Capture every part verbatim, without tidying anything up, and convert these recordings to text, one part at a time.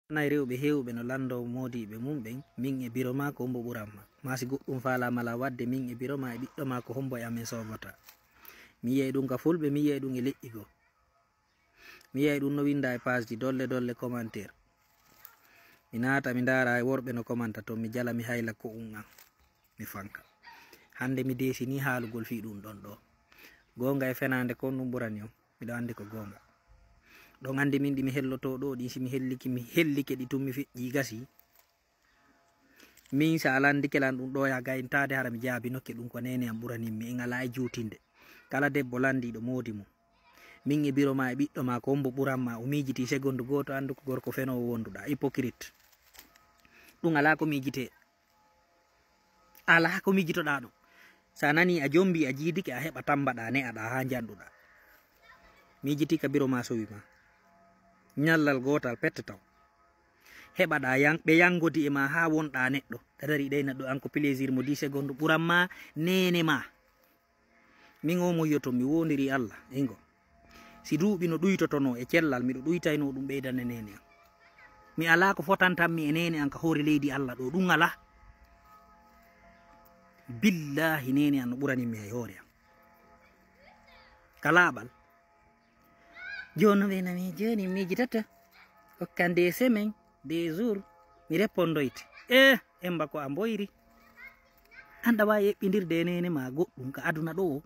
Nay rewɓe heewɓe no lanndoo moodiiɓe mum ɓen, min e biro maa ko hombo ɓuran ma? Maa si goɗɗum faalaama la waɗde, min e biro maa e ɓiɗɗo maa ko hombo e amen soobata? Mi yiyay ɗum ka fulɓe, mi yiyay ɗum e leƴƴi goo. Mi yiyay ɗum no winnda e paasji, dolle dolle commentaire. Mi naata mi ndaara e worɓe no commenta ton, mi jala mi hayla ko um an. Mi fanka. Hannde mi deesini haalugol fii ɗum ɗon ɗoo. Goonga e fenaande kon ɗum ɓurani on. Miɗo anndi ko goonga. Ɗon anndi min ɗi mi hellotoo ɗoo ɗin, si mi helliki, mi hellike ɗi tun mi feƴƴii gasi. Min si a lanndike lan ɗum ɗoo ya gayintaade hara mi jaabinoke ɗum ko neene am ɓurani mi. En alaa e juutinde. Kala debbo lanndiiɗo moodi mum. Min e biro maa e ɓiɗɗo maa ko hombo ɓuran ma? O miijitii segondu gooto anndu ko gorko fenoowo wonduɗaa. Hypocrite. Ɗum alaa ko miijitee. Alaa ko miijitoɗaa ɗum. So a nanii a jombii a jiidike a heɓa tammbaɗaa ne'aɗaa haa njanɗuɗaa. Miijitii ka biro maa sowi ma. Ñallal gootal pette taw. Heɓaɗaa yan-, ɓe yanngodi e maa haa wonɗaa neɗɗo. Ɗa darii ɗay neɗɗo an ko plaisir mo dix secondes ɓuran ma neene maa. Min o mo yiyoto mi woondirii Alla, ingo. Si duuɓi no ɗuytotonoo e cellal, miɗo ɗuytaynoo ɗum ɓeydande neene an. Mi alaa ko fotantammi e neene an ka hoore leydi Alla ɗoo, ɗum alaa. Billaahi neene an no ɓurani mi hay hoore an. Ka laaɓal. Jooni no ɓe nami jooni miijitoto. Okkan des semaines, des jours, mi repondoyte. Eh, emba ko a mboyri. An ɗa waawi eɓɓindirde e neene ma goɗɗum ka aduna ɗoo.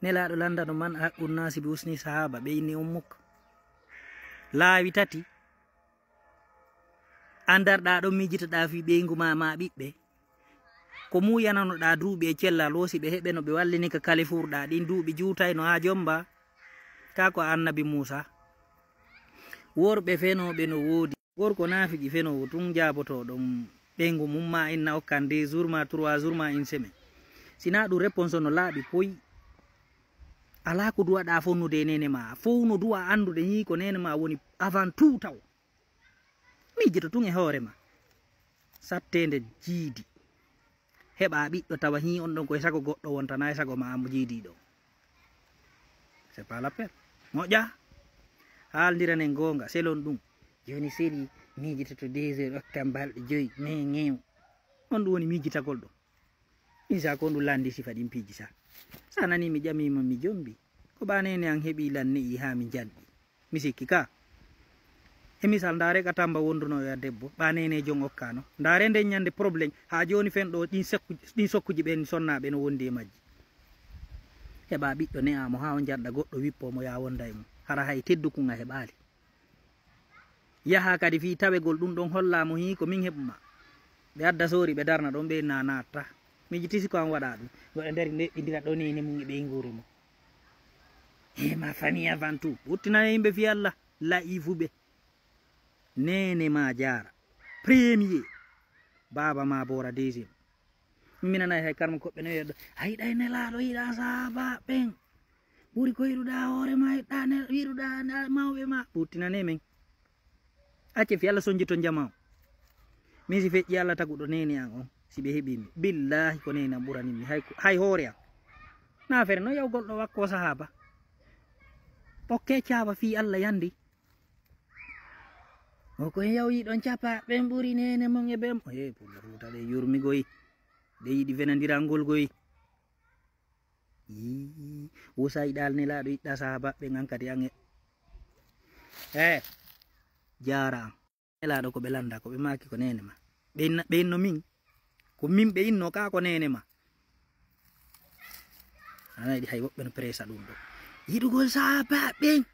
Nelaaɗo lanndano man haqqun naasi bi husni sahaaba ɓe inni ummuk. Laawi tati. An darɗaa ɗon miijitoɗaa fii ɓeyngu ma, ma ɓiɓɓe. Ko muuyananoɗaa duuɓi e cellal woo si ɓe heɓeno ɓe wallini ka kalifuurɗaa ɗin duuɓi juutayno haa jomba. Kaa ko a annabi Muusaa. Worɓe fenooɓe no woodi. Gorko naafiki fenoowo tun jaabotoo ɗon ɓeyngu mum ma inna okkan deux jours ma trois jours ma une semaine. Si naa ɗum réponse no laaɓi poy. Alaa ko duwaɗaa fonnude e neene ma. Fow no duwa anndude nii ko neene ma woni avant tout taw. Miijito tun e hoore ma. Satteende jiidi. Heɓa ɓiɗɗo tawa hii on ɗon koye sago goɗɗo wontana e sago ma mo jiidiɗo. C'est pas la peine. Moƴƴa. Haalndiranen goonga, selon ɗum. Jooni seli miijitoto deux heures okkan balɗe joyi. Ŋew, ŋew. On ɗum woni miijitagol ɗum. Min sa ko ɗum lanndi sifa ɗin piiji sa. Sa nani mi ƴamima mi jombi. Ko ɓa neene an heɓi lan ne'i haa mi njanɗi. Mi sikki ka. E misal, ndaare ka Tamba wonduno e debbo, ɓa neene jon okkano. Ndaare nden ñande problème, haa jooni fen ɗo ɗin sokku-, ɗin sokkuji ɓen sonnaaɓe no wondi e majji. Heɓa ɓiɗɗo ne'a mo haa o njanɗa goɗɗo wippo mo ya wonda e mum. Hara hay teddukun a heɓaali. Yaha kadi fii tawegol ɗum ɗon holla mo hii ko min heɓu ma. Ɓe adda soori ɓe darna ɗon ɓe na natta. Miiji tisi ko an waɗa ɗum. Goɗɗo dari neɓɓindira ɗo neene mum e ɓeynguure mum. He ma famille avant tout. Wuttinana yimɓe fii Allah. La'ifuɓe. Neene ma jaara. Premier. Baaba ma boora deuxième. Mi nanay hay karma koɓɓe no wiya ɗo. Hay ɗay nelaaɗo yiɗa sahaaba ɓen. Ɓuri ko yiɗuɗa hoore ma, yiɗuɗa ne-, yiɗuɗa ne-, mawɓe ma. Wuttinane men. Acce fii Allah sonjito jama o. Min si feƴƴi Allah taguɗo neene an on. Si ɓe heɓi mi. Billaahi ko neene an ɓurani mi. Hay ko, hay hoore an. Na fere no yaw goɗɗo wakko sahaaba. Okke caaba fii Allah yandi. O ko yaw yiɗon capa ɓen ɓuri neene mon e ɓen. He, Pullo Fuuta ɗe yurmigoy. Ɗe yiɗi fenandirangol goy. Yii, wo sa yiɗal nelaaɗo yiɗɗa sahaaba ɓen an kadi an e. Eh, jaara an. Nelaaɗo ko ɓe lannda, ko ɓe maaki ko neene ma. Ɓe inna, ɓe inno min. Ko min ɓe inno ka ko neene ma. Ana yiɗi hay woɓɓe no presa ɗum ɗo. Yiɗugol sahaaba ɓen.